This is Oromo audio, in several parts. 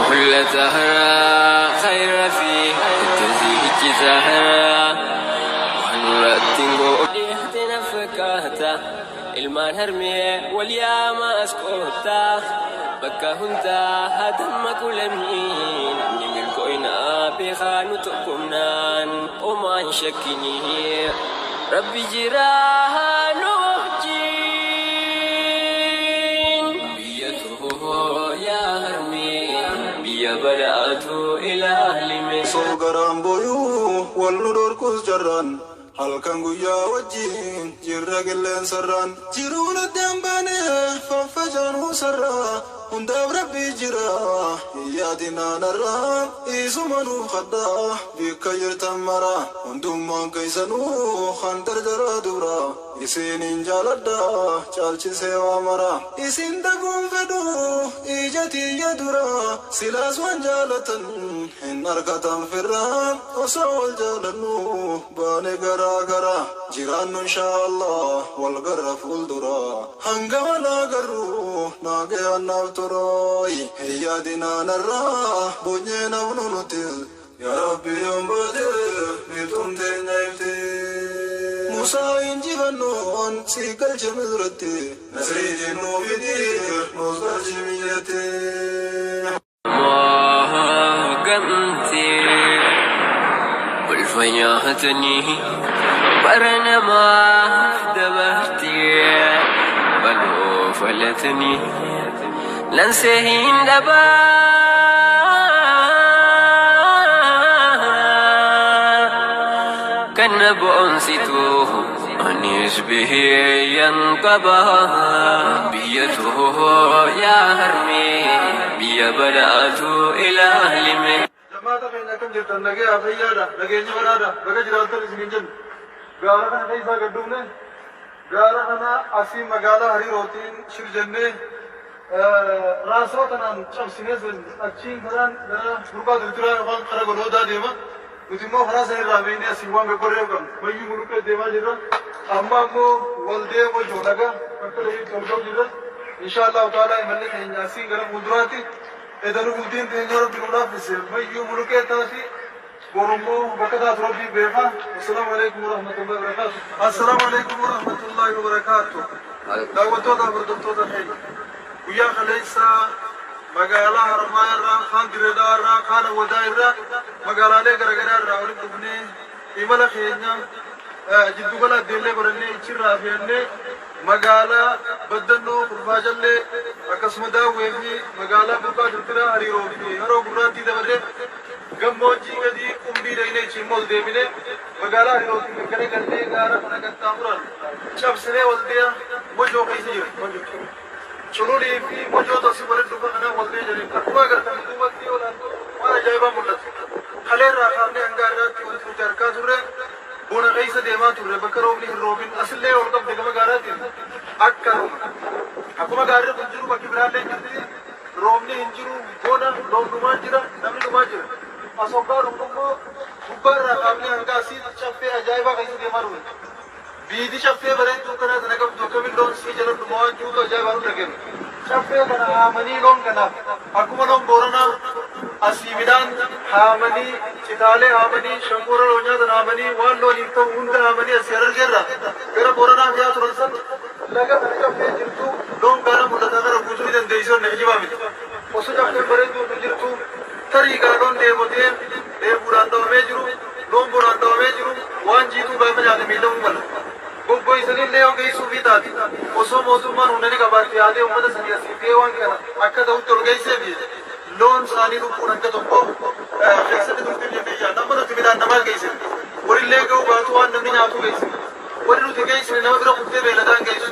Mul'ata khayra fi taziichi zaharaa waan irratti godhe na fakkaata. Ilmaan harmee wal yaama as koottaa, bakka hundaa hadamma kulamiin ni milkooyna, beekaa nu tokkomnaan omaan shakkinii Rabbi jiraa nu wajjin. Biyya too yaa harmee, biyya badhaatu ilaalime. Osoo garaan booyuu wal nu dhorkus carraan, halkan guyyaa wajjin jirra qilleensarraan. Jiruun addaan baane faffacaanuu sarraa, hundaaf Rabbi jira hin yaadinaanarraa. Isuma nuuf kadhaa bikka jirtan mara, hundummaan keessanuu kan dardaraa dura. Isinin jaaladha caalchisee waa mara, isin daguun fedhu ija tiyya dura. Silaas waan jaalatan hin argatan firra, osoo wal jaalannu baane garaa gara. Jiraannu inshaa Allah wal garra fuuldura, hanga wal agarru naagayaan naaf turooy. Hin yaadinaanarraa boonyee nafnu nutis, yaa Rabbi yoon baate biiftuun teenya ifti. Musaa injifannoon si galche Misratti, nasriitiin nuu fidi, nuus galchi biyyatti. Gamtee ulfa nyaatanii bara namaaf dabartee baloo falatanii lansee hin dhabaa kan na boonsitu anis biyyan qaba. Biyya too yaa harmee, biyya badhaatu ilaalime. Jamaata keenya, akkam jirtan? Nagaya fayyaadha? Nageenya badhaadha? Baga jiraattan isiniin jennu. Gaara kana keessaa gad dhufne. Gaara kana asii magaalaa Hariirootiin shir jennee raasoo tanaan cabsinee sen achiin karaan gara Burqaa Tirtiraa yookaan kara Goloodaa deema. Nuti immoo karaa san irraa beeknee asii waan gaggorree qabnu. Mayyuu Muluqqee deemaa jirra. Amma ammoo Waldee Mojoo laga bakka layiitti ol ga'u jirra. Insha Allahu ta'ala imalli keenya asiin gara fuulduraatti edanu bultiin teenya Rabbi nu laaffise Mayyuu Muluqqee taati. Borummoo bakka taatu Rabbi beeka. Assalaamu alaikum warahmatullahi wabarakatuh. Assalaamu alaikum warahmatullahi wabarakatuh. Daawwattoota, hordoftoota keenya. Guyyaa kaleessaa magaalaa Haramayaa irraa, kaan Dirreedawaa irraa, kaan Awwadaa irraa, magaalaalee garaagaraa irraa walitti dhufnee imala keenya jiddugala addeellee godhannee ichirraa fe'annee magaalaa Baddannoo, Kurfaa Jallee, akkasuma Daawwee fi magaalaa Burqaa Tirtiraa, Hariiroo fi Haroo Gurraattii dabarree gammoojjii gadii Qumbii dhaynee ichi immoo ol deebinee magaalaa Hariirootiin gaggara gallee gaara kana qaxxaamuraan cabsinee Waldiyaa Mojoo keessa jira. Cululii fi Mojoo tosii walitti dhufa kanaan Waldee jedheen. Akkuma agartan duubatti yoo ilaaltu waan ajaa'ibaa mul'ata. Kaleerraa kaafnee hanga har'aatti wanti nuti argaa turre bona keessa deemaa turre, bakka roobni hin roobin asillee ol qabde gama gaaraatiin akka akkuma gaarri kun jiru bakki biraallee jirti, roobni hin jiru, bona loon dhumaa jira, namni dhumaa jira. As hoggaa dhufnu immoo gubbaarraa kaafnee hanga asiitti caffee ajaa'ibaa keessa deemaa turre. Biiti caffee bareedduu akkanaa tana qabdu akkamiin loon sii jala dhuma waan jirutu ajaa'ibaa nu dhageenye. Caffee kana haamanii loon kanaaf akkuma loon Booranaa asii midhaan haamanii, citaalee haamanii, shankoora loon nyaatan haamanii, waan looniif ta'u hunda haamanii asii Harargeerraa gara Booranaa fe'aa turan san, laga kana caffee jirtu loon gaara mul'ataa kana guutuu ni dandeessi wanni kijibaa miti. Osoo caffeen bareedduu kun jirtu tarii gaa loon dheebotee dheebuudhaan dhawamee jiru, loon bonaan dhawamee jiru, waan jiituu gaafa nyaate miidhamuu mala. Goggoysanillee yoo geessuufii taate osoo mootummaan humna ni qabaatte yaadee uummata sanii asii fe'ee waan kana akka ta'utti ol geesseefi loon isaanii lubbuun hanga tokko keessatti turtiif jennee yaadna. Amma nuti midhaan namaa geessine. Warillee ga'uu baatu waan namni nyaatu geessine. Warri nuti geessine nama bira kuttee beeyladaan geessu.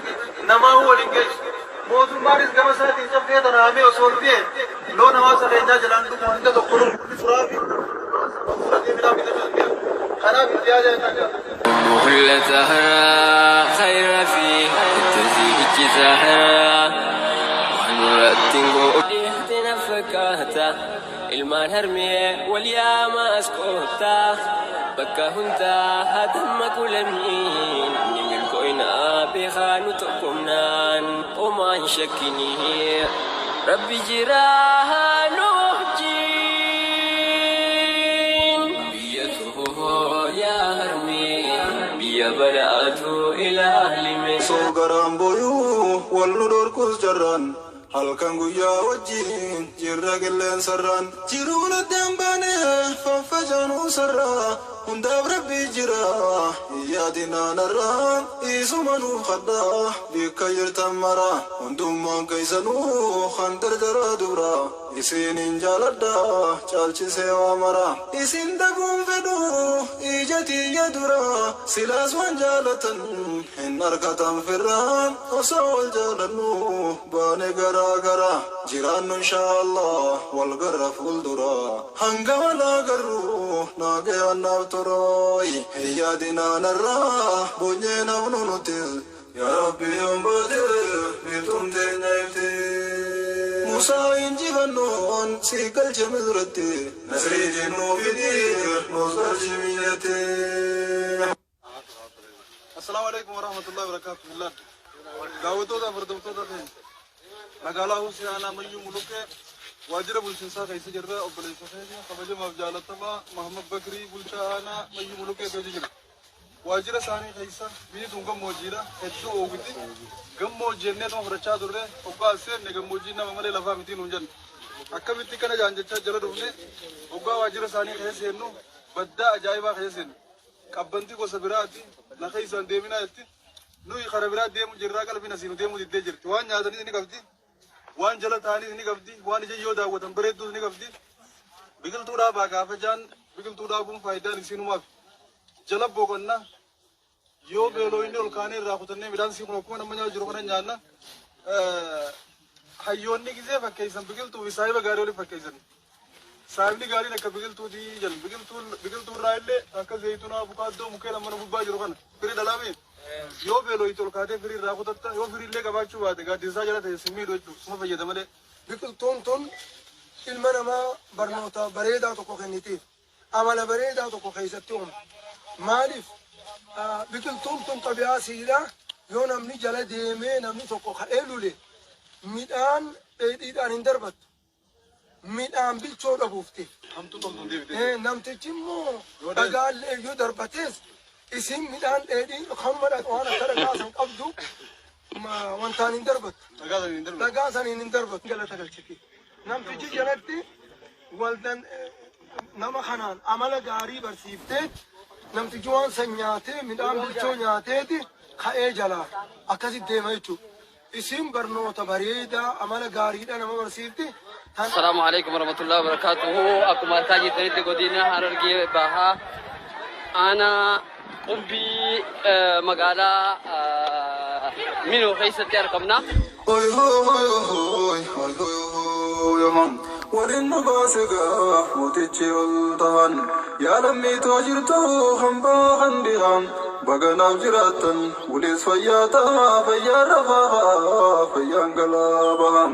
Namaa waliin geessu. Mootummaanis gama isaatiin caffee tana haamee osoo ol fe'e loon hawaasa keenyaa jalaan dhumu hanga tokko lubbuun ni furaa fi fudhatee midhaan bitachuu danda'a. Kanaaf itti yaada jennaan. Mul'ata khayra fi taziichi zaharaa waan irratti godhe na fakkaata. Ilmaan harmee wal yaama as koottaa, bakka hundaa hadamma kulamiin ni milkooyna, beekaa nu tokkomnaan omaan shakkinii Rabbi jiraa nu wajjin. dhuftus carraan halkan guyyaa wajjin jirra qilleensarraan jiruun addaan baane faffacaanuu sarraa hundaaf Rabbi jira yaadinaanarraa isuma nuuf kadhaa bikka jirtan mara hundummaan keessanuu kan dardaraa dubra isinin jaaladha caalchisee waa mara isin dhabuun fedhu ija tiyya dura silaas waan jaalatan hin argatan firraan osoo wal jaalannu baane garaa gara jiraannu inshaallah wal garra fuuldura hanga wal agarru naagayaan naaf torooy hin yaadinaanarraa boonyee nafnu nuti yaa Rabbi yoon baate biiftuun teenya ifti. Musaa injifannoon si galche Misratti nasriitiin nuu fidi nuus galchi biyyatti. Assalaamu alaikum warahmatullahi wabarakatuh. Millaan daawwattoota hordoftoota keenya magaalaa Husee aanaa Mayyuu Muluqqee waajjira bulchiinsaa keessa jirra. Obboleessa keenya kabajamaaf jaalatamaa Mahammad Bakrii bulchaa aanaa Mayyuu Muluqqee keessa jira. Waajjira isaanii keessa biyyi tun gammoojjiidha. Hedduu oowwiti. Gammoojji jennee tuma fudhachaa turre. Hoggaa as seenne gammoojjiin nama malee lafaa mitii nuun jenne. Akkamitti kana jaan jechaa jala dhufne hoggaa waajjira isaanii keessa seennu baddaa ajaa'ibaa keessa seennu. Qabbanti gosa biraati. Na keessaan deeminaa jetti. Nuyi kara biraa deemu jirraa qalbiin asii nu deemuu diddee jirti. Waan nyaatanis ni qabdi. Waan jala ta'anis ni qabdi. Waan ija yoo daawwatan bareedduus ni qabdi. Biqiltuu dhaabaa gaafa jaan biqiltuu dhaabuun faayidaan isiinumaaf. Jala boqonna yoo beelooyinni ol kaanee irraa kutannee midhaan sii kun akkuma nama nyaatu jiru kana nyaanna. Hayyoonni gizee fakkeessan biqiltuu fi saahiba gaarii waliin fakkeessan. Saahibni gaariin akka biqiltuuti jedhan. Biqiltuu irraa illee akka zayituunaa, abukaaddoo, mukkeen amma nu gubbaa jiru kana firii dhalaame yoo beelooyite ol kaatee firii irraa kutatta yoo firii illee qabaachuu baate gaaddisaa jala ta'e si miidhu jechuudha. Suma fayyada malee. Biqiltuun tun ilma namaa barnoota bareedaa tokko kennitiif. Amala bareedaa tokko keessatti uumte. Maaliif biqiltuun tun xabi'aa siidha yoo namni jala deemee namni tokko ka'ee lule midhaan dheedhiidhaan hin darbattu. Midhaan bilchoo dhabuufti. Hamtuu toltuun deebitee. Namtichi immoo dhagaallee yoo darbatees isin midhaan dheedhii hamma waan akka dhagaa san qabdu wantaan hin darbattu. Dhagaa saniin hin darbattu. Dhagaa saniin hin darbattu. Galata galchiti. Namtichi jalatti waldan nama kanaan amala gaarii barsiiftee namtichi waan san nyaatee midhaan bilchoo nyaateeti ka'ee jalaa akkasitti deema jechuudha. Isin barnoota bareedaa amala gaariidha nama barsiifti. Assalaamu alaikum warahmatullahi wabarakatuhu. Akkuma argaa jirtanitti godina Harargee Bahaa aanaa Qumbii magaalaa Minoo keessatti argamna. Oy hoy hoy hoy hoy hoy waliin nu baase gaa mootichi ol tahan yaa lammiitoo jirtu hambaa kan dhihaan baganaaf jiraattan waliis fayyaa ta'a fayyaan rafaa fayyaan galaa baha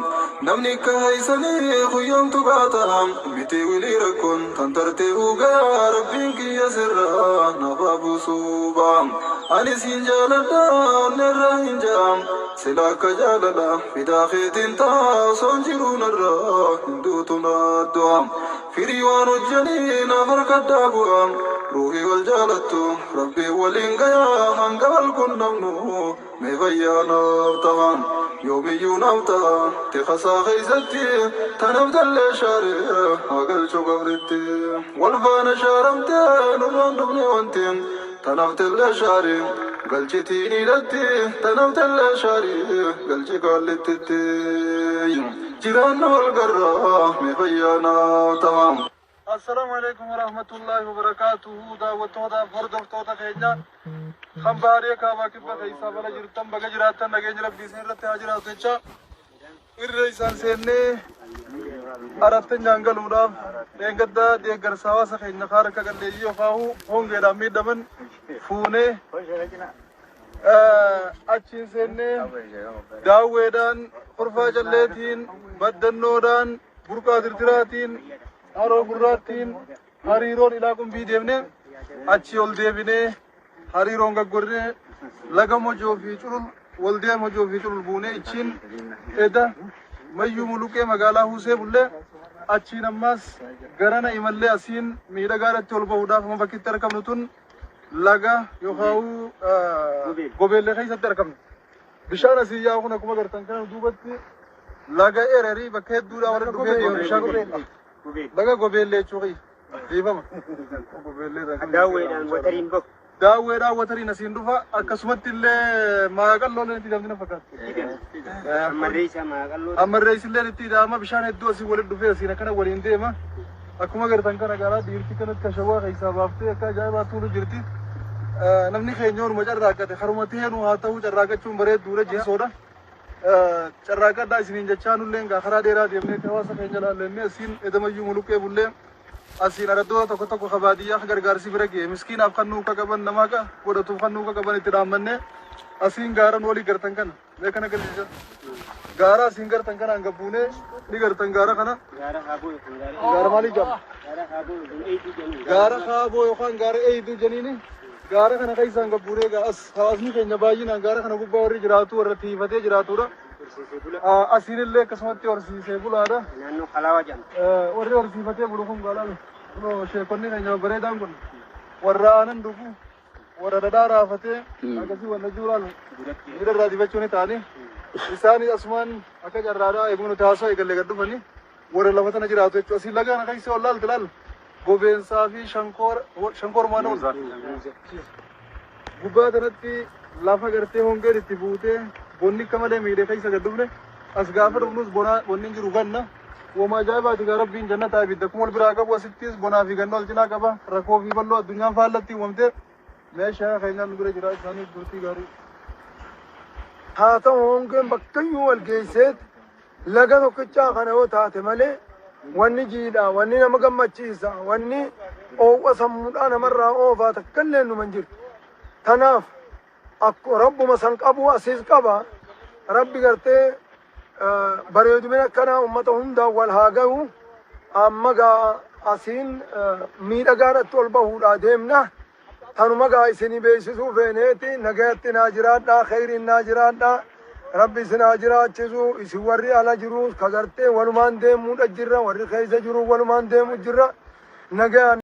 namni akka haysanii guyyoomtu baata miti wilii rakkoon tan tartee ugaa Rabbiin kiyya sirraa naaf buusuu ba'a ani siin jaaladha onneerraa hin jaam sila akka jaalala fidaa keetiin ta'a osoon jiruu narraa hin duutu naaddu'a firii waan hojjanii naaf harkaddaa bu'a ruuhii wal jaalattu Rabbii waliin gayaa hanga wal qunnamnu mee fayyaa naaf ta'a yoomiyyuu naaf ta'a tikasaa keessatti tanaaf dallee shaaree haa galchu qabritti wal faana shaaramtee nurraan dhufne wanti tanaaf dallee shaaree galchitiin hidhatti tanaaf dallee shaaree galchi kaallittitti jiraanna wal garraa mee fayyaa naaf ta'a. Assalaamu alaikum warahmatullahi wabarakatuhu. Daawwattootaaf hordoftoota keenya kan baadiyyaa kaabaa kibba keessaa bala jirtan baga jiraattan nageenya Rabbii isin irratti haa jiraatu jecha irra isaan seennee arabtanyaan galuudhaaf dheengaddaa deeggarsa hawaasa keenya kaara akka qalleeyyii yookaan hongeedhaan miidhaman fuunee achiin seennee daawweedhaan korfaa calleetiin baddannoodhaan burqaa dirdiraatiin haroo gurraattiin hariiroon ilaa Qumbii deemnee achii ol deebinee hariiroon gaggorree laga Mojoo fi Culul waldee Mojoo fi Culul buunee ichiin eda Mayyuu Muluqee magaalaa Huusee bullee achiin ammaas garana imallee asiin miidhagaadhatti ol bahuudhaaf amma bakki itti argamnu tun laga yookaan gobeellee keessatti argamna. Bishaan asii yaa'u kun akkuma gartan kana duubatti laga Ererii bakka hedduudhaa warra dhufee deemu bishaan laga Gobeellee jechuudha. Dhiifama. Daawweedhaan watariin bahu. Daawweedhaan watariin asiin dhufa akkasumatti illee maaqalloon itti hidhamti na fakkaatti. Ammarreessaa maaqalloo. Ammarreessi illee itti hidhama bishaan hedduu asii walitti dhufee asiin akkana waliin deema. Akkuma gartan kana garaa dhiirti kanatti kashawaa keessaa baaftee akka ajaa'ibaa tuulu jirti. Namni keenya orma carraaqqate haruma teenu haa ta'u carraaqqachuun bareedduudha jeesoodha. Carraaqqadhaa isiniin jechaa nulleen gaa karaa dheeraa deemnee hawaasa keenya laallennee asiin edamayyuu muluqqee bullee asiin araddoota tokko tokko ka baadiyyaa ka gargaarsi bira ga'e miskiinaaf kan nuuka qaban namaa ka godhatuuf kan nuuka qaban itti dhaammannee asiin gaaran walii gartan kana mee kana agarsiisa. Gaara asiin gartan kanaan gabbuunee ni gartan gaara kana. Gaara haaboo yookaan gaara. Gaara maalii jedhama? Gaara haaboo yookaan eeyduu jedhama. Gaara kaaboo yookaan gaara eeyduu jeniini gaara kana keessaan gabbuunee egaa as hawaasni keenya baay'inaan gaara kana gubbaa warri jiraatu warra tiifatee jiraatudha. Horsiisee bula. Asiin illee akkasumatti horsiisee bulaadha. Naannoo Halaawaa jedhama. Warri horsiifatee bulu kun gaalaalu kunoo sheekonni keenya babbareedaan kun warra aanan dhugu warra dhadhaa raafatee akkasii wanna jiru miidha irraa dibachuu ni ta'anii isaanis asumaan akka carraadhaa eeguma nuti haasoo eegalle gad dhufanii warra lafa tana jiraatu jechuudha. Asiin laga kana keessa ol laalte laal gobeensaa fi shankoor shankoor maal oolta. Gubbaa kanatti lafa gartee hongeen itti buutee bonni akka malee miidhee keessa gad dhufne as gaafa dhufnus bonaa bonni hin jiru ganna. Woma ajaa'ibaati gaa rabbiin jannataa ibidda akkuma wal biraa qabu asittis bonaa fi ganna wal cinaa qaba rakkoo fi bal'oo addunyaan faallatti uumamte meeshaa keenyaan nu bira jira isaaniif turtii gaarii. Haa ta'u hongeen bakkayyuu wal geesseet laga tokkichaa kana yoo taate malee wanni jiidhaa, wanni nama gammachiisa, wanni oowwa sammuudhaa namarraa oofaa takka illee numa hin jirtu. Tanaaf akku rabbuma san qabu asiis qaba. Rabbi gartee bareedumina akkanaa ummata hundaan wal haa gahu. Amma gaa asiin miidhagaadhatti ol bahuudhaa deemna. Tanuma gaa isinii beeksisuu feeneeti nagayatti naa jiraadhaa, kheyriin naa jiraadhaa. Rabbi isin haa jiraachisu. Isin warri ala jiru ka gartee walumaan deemuudha jirra, warri keessa jiru walumaan deemu jirra. Nagayaan.